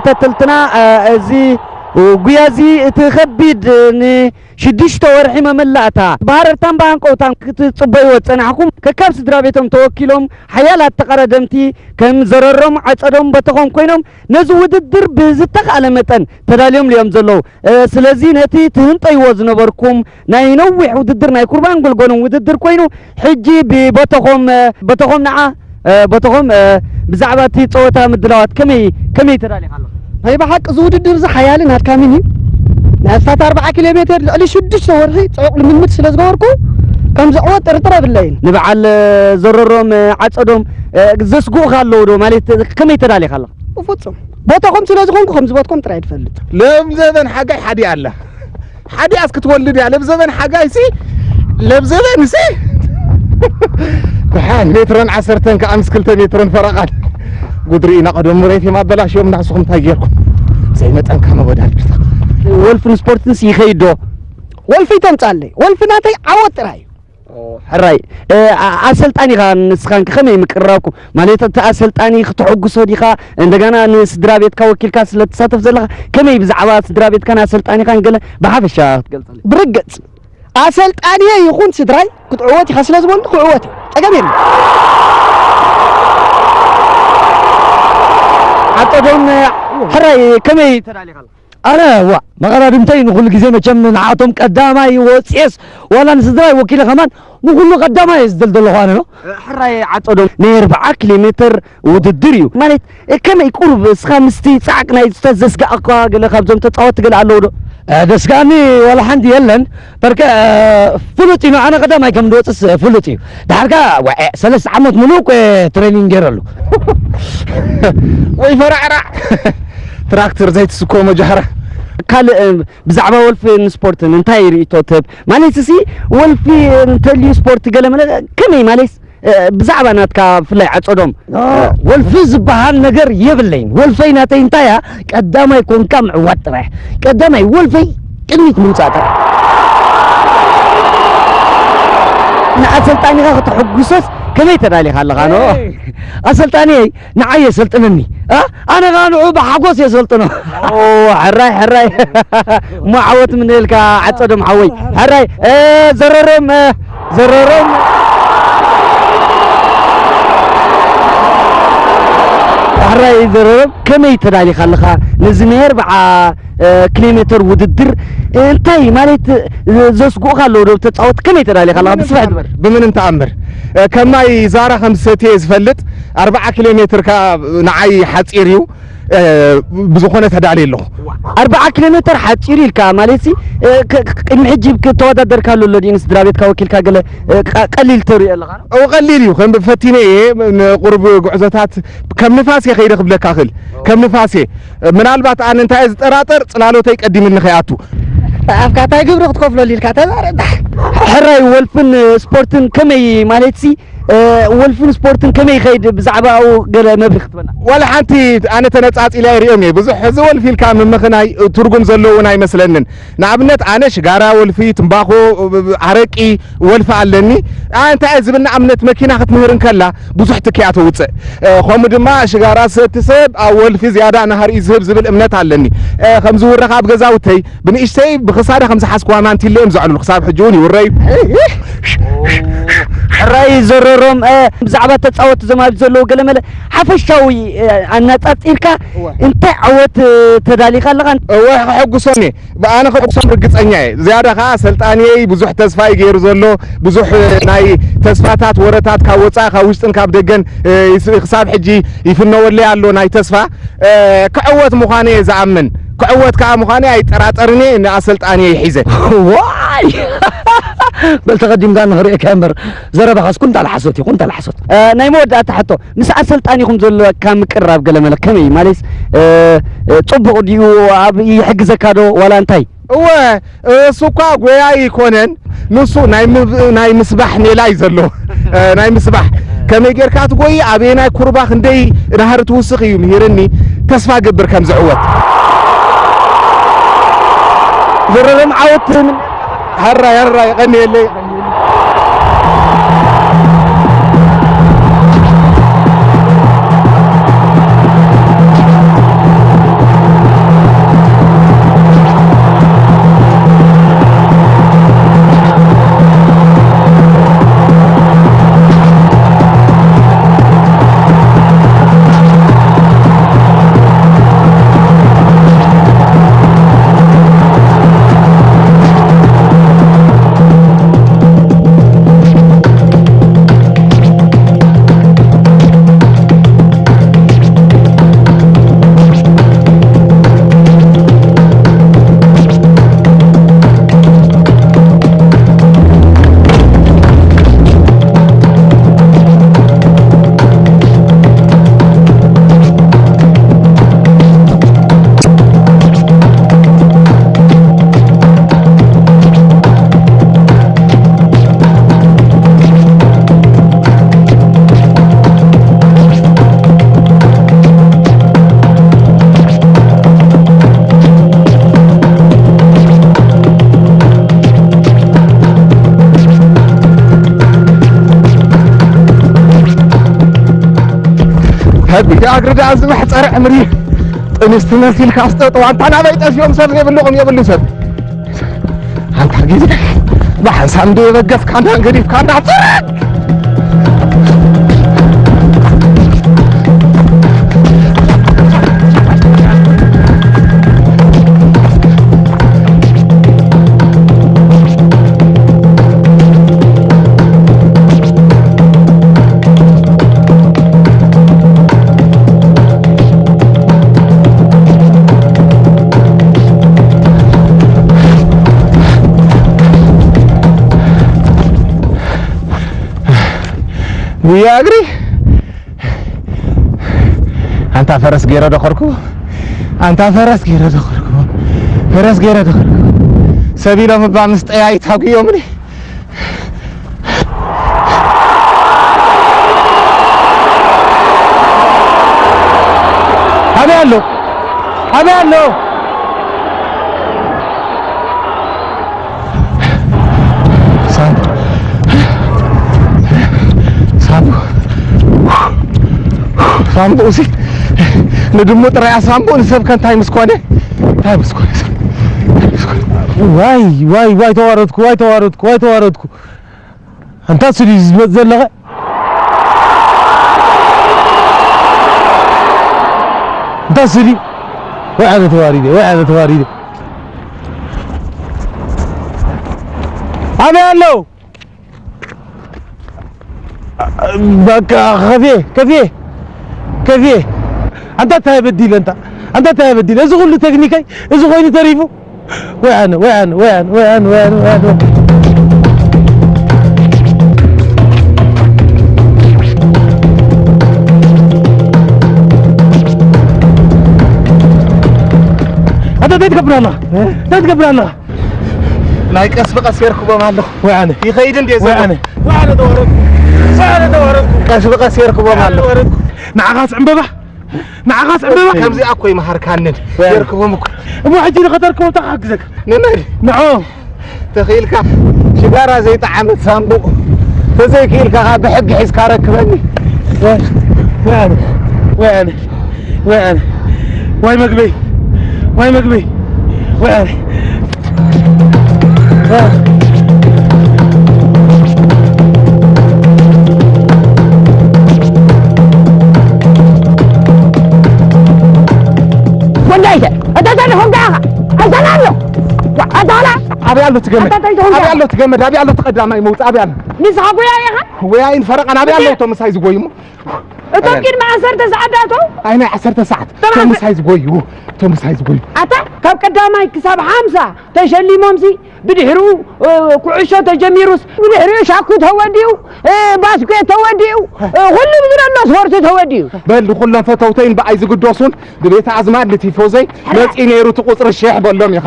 ተተልትና፣ እ፣ እዚ ጉያ እዚ እቲ ከቢድ፣ እ፣ ንሽዱሽተ ወርሒ መመላእታ ብሃረርታን ብሃንቀውታን ክትጽበይዎ ዝጸናሕኩም ከካብ ስድራ ቤቶም ተወኪሎም ሓያላት ተቐዳደምቲ ከም ዘረሮም ዓጸዶም በተኾም ኮይኖም ነዚ ውድድር ብዝተኻእለ መጠን ተዳልዮም እዮም ዘለዉ። እ፣ ስለዚ ነቲ ትህንጠይዎ ዝነበርኩም ናይ ነዊሕ ውድድር ናይ ኩርባን ጎልጎልን ውድድር ኮይኑ ሕጂ ብቦተኾም፣ እ፣ ቦተኾም ንዓ፣ እ፣ ቦተኾም፣ እ፣ ብዛዕባ እቲ ጸወታ ምድላዋት ከመይ፣ ከመይ ተዳሊኻ ኣለኻ? ናይ ብሓቂ እዚ ውድድር እዚ ሓያልን ኣድካሚን እዩ። ናይ ኣስታት ኣርብዓ ኪሎ ሜትር ልዕሊ ሽዱሽተ ወርሒ ጽዑቕ ልምምድ ስለ ዝገበርኩ ከም ዘዕወት ጥርጥር የብለይን። ንበዓል፣ እ፣ ዘረሮም፣ እ፣ ዓጸዶም፣ እ፣ ዘስግኡኻ ኣለዉ ዶ? ማለት ከመይ ተዳሊኻ ኣለኻ? ብፍጹም። ቦታኹም ስለ ዝኾንኩ ከም ዝበትኩም ጥራይ ትፈልጥ። ሎም ዘበን ሓጋይ ሓዲኣ ኣላ። ሓዲኣስ ክትወልድ እያ። ሎም ዘበን ሓጋይ ሲ፣ ሎም ዘበን ሲ። ደሓን ሜትሮን ዓሰርተን ከኣ ምስ ክልተ ሜትሮን ፈረቓን። ጉድ ርኢና ቀደም መሬት እዮም ኣበላሽዮም፣ ንስኹም እንታይ ጌርኩም? ዘይመጠንካ መወዳድርታ። ወልፍን ስፖርትን ሲ ይኸይድ ዶ? ወልፊ ተምጻለይ። ወልፊ ናተይ ዓወት ጥራይ እዩ። ኦ፣ ሕራይ፣ እ፣ ኣ-፣ ኣሰልጣኒኻ ንስኻን ከመይ ምቅርራብኩም? ማለት እቲ ኣሰልጣኒ ክተሐጉሶ ዲኻ? እንደገና ንስድራ ቤትካ ወኪልካ ስለ ትሳተፍ ዘለኻ ከመይ ብዛዕባ ስድራ ቤትካን ኣሰልጣኒኻን ገለ ብሓፈሻ ክትገልጸለይ? ብርግጽ ኣሰልጣኒየ ይኹን ስድራይ ክትዕወት ኢኻ ስለ ዝበሉ ክዕወት እየ። ጸገም የለን። ዓጸዶም፣ ሕራይ ከመይ ተዳሊኻ ኣለኻ? ኣነ ዋ መቐዳድምተይ ንኹሉ ግዜ መቸም ንዓቶም ቀዳማይ ወፅኤስ ዋላ ንስድራይ ወኪለ ከማን ንኹሉ ቀዳማይ እየ ዝደል ዘለኹ ኣነ ነው። ሕራይ ዓጸዶም ናይ ኣርብዓ ኪሎ ሜትር ውድድር እዩ ማለት ከመይ ቁሩብ እስኻ ምስቲ ጻዕቅ ናይ ዝተዘስጋእኳ ገለ ካብዞም ተጻወትቲ ገለ ኣለዉ ዶ? እ፣ ደስጋኒ ዋላ ሓንቲ የለን። በርከ፣ እ፣ ፍሉጥ እዩ። ኣነ ቀዳማይ ከም ዝወፅስ ፍሉጥ እዩ። ድሓር ከኣ ወዐ ሰለስተ ዓመት ሙሉእ እኮ እየ ትሬኒንግ ገይረሉ። ወይ ፈራዕራዕ። ትራክተር ዘይትስኮ መጃህራ። ካልእ፣ እ፣ ብዛዕባ ወልፍን ስፖርትን እንታይ ርእይቶ ትህብ? ማለት እሲ ወልፊ እንተልዩ ስፖርት ገለ መለ ከመይ ማለት፣ እ፣ ብዛዕባ ናትካ ብፍላይ ዓጸዶም? ኖ፣ ወልፊ ዝበሃል ነገር የብለይን። ወልፈይ ናተይ እንታይ እያ? ቀዳማይ ኮንካ ምዕዋት ጥራሕ። ቀዳማይ ወልፈይ ቅድሚት ምውጻእ ጥራሕ። ንኣሰልጣኒኻ ከተሐጉሶስ ከመይ ተዳሊኻ ኣለኻ? ኖ። ኤይ፣ ኣሰልጣኒየይ ንዓይ የሰልጥነኒ። እ? ኣነ ኸኣ ንዑ ብሓጎስ የሰልጥኖ። ኦ፣ ሕራይ፣ ሕራይ። እሞ ዓወት ምንኤልካ ዓጸዶም ሓወይ። ሕራይ፣ እ፣ ዘረሮም፣ እ፣ ዘረሮም። ሕራይ ዘረሮም፣ ከመይ ተዳሊኻ ኣለኻ? ነዚ ናይ ኣርብዓ፣ እ፣ ኪሎ ሜትር ውድድር፣ እ፣ እንታይ ማለት፣ እ፣ ዘስጉእኻ ኣለዎ ዶ? ተጻወት ከመይ ተዳሊኻ ኣለኻ? ብስፍሕ ዝበል። ብምን እንተኣምር፣ እ፣ ከም ናይ ዛራ ከም ዝሰትየ ዝፈልጥ ኣርብዓ ኪሎ ሜትር ከኣ ንዓይ ሓጺር እዩ። እ፣ ብዝኾነ ተዳልየ ኣለኹ። ኣርብዓ ኪሎ ሜትር ሓጺር ኢልካ ማለት ሲ፣ እ፣ ክ-፣ ክ-፣ ቅድሚ ሕጂ ተወዳደርካሉ ኣሎ ድዩ? ንስድራ ቤትካ ወኪልካ ገለ፣ እ፣ ቀ-፣ ቀሊል ተርእዮ ኣለኻ? እው፣ ቀሊል እዩ። ከም ፈቲነ እየ፣ ንቁሩብ ጉዕዞታት ከም ንፋስ እየ ከይደ ክብለካ እኽእል። ከም ንፋስ እየ። ምናልባት ኣነ እንታይ እየ ዝጠራጠር፣ ጽላሎተይ ቀዲምኒ ከይኣቱ። ኣፍካ እንታይ ግብሪ ክትከፍለሉ ኢልካ ተዛረብ። ሕራይ ወልፍን ስፖርትን ከመይ ማለት ሲ፣ እ፣ ወልፍን ስፖርትን ከመይ ይኸይድ ብዛዕባኡ ገለ መብርሂ ክትበና? ዋላ ሓንቲ ኣነ ተነጻጺለ ኣይርእዮም እየ። ብዙሕ እዚ ወልፊ ኢልካ ምምኽናይ ትርጉም ዘለዎ እውን ኣይመስለንን። ንኣብነት ኣነ ሽጋራ ወልፊ፣ ትምባኾ፣ ኣረቂ ወልፊ ኣለኒ። ኣነ እንታይ እየ ዝብል ንኣብነት መኪና ክትምህር እንከላ ብዙሕ ትኪያ ተውፅእ። እ፣ ከምኡ ድማ ሽጋራ ዝሰቲ ሰብ ኣብ ወልፊ ዝያዳ ናህሪ እዩ ዝህብ ዝብል እምነት ኣለኒ። እ፣ ከም ዝውረኻ ኣብ ገዛውተይ ብንእሽተይ ብኽሳዳ ከም ዝሓዝኩዋ ማንቲለ እዮም ዘዕልሉ። ክሳብ ሕጂ እውን ይውረዩ። ሕራይ ዘረሮም፣ እ፣ ብዛዕባ ተጻወትቲ እዞም ኣብዚ ዘለዉ ገለመለ ሓፈሻዊ፣ እ፣ ኣነጻጺርካ እወ። እንታይ ዓወት፣ እ፣ ተዳሊኻ ኣለኻ? እወ፣ ከሐጉሶም እየ። ብኣነ ከሐጉሶም ርግጸኛ እየ። ዝያዳ ከኣ ኣሰልጣኒየይ ብዙሕ ተስፋ እዩ ገይሩ ዘሎ። ብዙሕ፣ እ፣ ናይ ተስፋታት ወረታት ካብ ወጻኢ፣ ካብ ውሽጥን ካብ ደገን፣ እ፣ ይስ-፣ ክሳብ ሕጂ ይፍነወለይ ኣሎ ናይ ተስፋ። እ፣ ክዕወት ምዃነ እየ ዝኣምን። ክዕወት ከኣ ምዃነ ኣይጠራጠርን እየ፣ ንኣሰልጣኒ እየ ሒዘ። ዋይ! በል ተቐዲምካ ንኽርእየካ እምበር፣ ዘረባኻስ ኩንታል ሓሶት እዩ፣ ኩንታል ሓሶት። እ፣ ናይ መወዳእታ ሕቶ፣ ምስ ኣሰልጣኒኹም ዘለካ ምቅርራብ ገለ መለ ከመይ እዩ? ማለትስ፣ እ፣ እ፣ ጽቡቕ ድዩ? ኣብ ይሕግዘካ ዶ ዋላ እንታይ? እወ፣ እሱ እኳ ጎያይ ኣይኮነን፣ ንሱ ናይ ምብ-፣ ናይ ምስባሕ ሜላ እዩ ዘሎ። እ፣ ናይ ምስባሕ። ከመይ ጌርካ ትጎዪ፣ ኣበየናይ ኩርባ ክንደይ ናህሪ ትውስኽ እዩ ምሂርኒ። ተስፋ ገብር ከም ዝዕወት። ዘረረም ዓወት ምን-? ሕራይ፣ ሕራይ፣ የቐንየለይ። እግሪ ደኣ ዝመሕጸረ ዕምሪ ጥንስቲ መሲልካ ኣስጠጠው። ኣንታ ናበይ ጠፊኦም ሰብ ዘይብልኹም የብሉ ሰብ። ኣንታ ግዜ ብሓንሳብ እንዶ የበገስካና ገዲፍካና ጽረግ። ጉያ እግሪ ኣንታ ፈረስ ገይረ ደኸርኩ፣ ኣንታ ፈረስ ገይረ ደኸርኩ፣ ፈረስ ገይረ ደኸርኩ። ሰብ ኢሎም እባ ምስ ጠያይት ሃጉዮምኒ። ኣበይ ኣሎ? ኣበይ ኣሎ? ሳምቡ፣ ሳምቡ፣ ሳምቡ፣ እዚ ንድሙ ጥራይ ሳምቡ፣ ንሰብ ከ እንታይ ምስ ኮነ? እንታይ ምስ ኮነ? እንታይ ምስ ኮነ? ዋይ፣ ዋይ፣ ዋይ፣ ተዋረድኩ፣ ዋይ፣ ተዋረድኩ፣ ዋይ፣ ተዋረድኩ። ኣንታ ስዲ ዝመጽእ ዘለኸ? ኣንታ ስዲ? ወይ ኣነ ተዋሪደ፣ ወይ ኣነ ተዋሪደ። ኣበይ ኣለዉ? በቃ ከፍየ፣ ከፍየ፣ ከፍየ። ኣንታ እንታይ በዲለ፣ ኣንታ፣ ኣንታ እንታይ በዲለ? እዚ ኩሉ ቴክኒከይ፣ እዚ ኮይኑ ተሪፉ። ወይ ኣነ፣ ወይ ኣነ፣ ወይ ኣነ፣ ወይ ኣነ፣ ወይ ኣነ፣ ወይ ኣነ። ኣንታ እንታይ ትገብር ኣለኻ? እ? እንታይ ትገብር ኣለኻ? ናይ ቀስ ብቐስ የርክቦም ኣለኹ። ወይ ኣነ። ይኸይድ እንዴ ወይ ዘሎ? ኣነ። ወይ ኣነ ተዋረድኩ። ወይ ኣነ ተዋረድኩ። ቀስ ብቐስ የርክቦም ኣለኹ። ተዋረድኩ። ንዓኻስ ዕምበባ? ንዓኻስ ዕምበባ? ከምዚኣ እኮ ይመሃርካንን። ወይ ኣነ። የርክቦም እኮ። እሞ ሕጂ ንኸተርክቦም እንታይ ክሕግዘካ? ንመን? ንዖ። ተኽኢልካ ሽጋራ ዘይጠዓመት ሳምቡእ፣ ተዘይክኢልካ ኸዓ ብሕጊ ሒዝካ ረክበኒ። ወይ፣ ወይ ኣነ፣ ወይ ኣነ፣ ወይ ኣነ፣ ወይ መግበይ፣ ወይ መግበይ፣ ወይ ኣነ። ወዳይተ፣ ኣታ እንታይ ዲኹም ደኣ? ኣታ ኣሎ። ኣታ ኣላ። ኣበይ ኣሎ እቲ ገመድ? ኣታ እንታይ ዲኹም ኣበይ ደኣ? ኣሎ እቲ ገመድ? ኣበይ ኣሎ እቲ ቀዳማይ መውጽእ? ኣበይ ኣሎ? ንስኻ ጉያ ኢኻ? ወያይን ፈረቓን ኣበይ ኣሎ? እንዴ? እቶም ምሳይ ዝጎዩ እሞ? እቶም ኣበይ ኣሎ? ቅድሚ ዓሰርተ ሰዓት ደኣ እቶም? ኣይ ናይ ዓሰርተ ሰዓት። እቶም እቶም ዓሰርተ ምሳይ ዝጎዩ። እቶም ምሳይ ዝጎዩ። ኣታ ካብ ቀዳማይ ክሳብ ሓምሳ ተሸሊሞምሲ ብድሕሪኡ፣ እ፣ ኩዕሾ ተጀሚሩስ ብድሕሪኡ ሻኩ ተወዲኡ፣ እ፣ ባስኬት ተወዲኡ፣ እ፣ ኩሉ ብዝደሎ ስፖርት ተወዲኡ። በል ንኹሎም ፈተውተይን ብኣይ ዝግደሱን ንቤተ ኣዝማድ ንቲፎዘይ መጺኡ ነይሩ እቲ ቁጽሪ ሽሕ በሎም ኢኻ።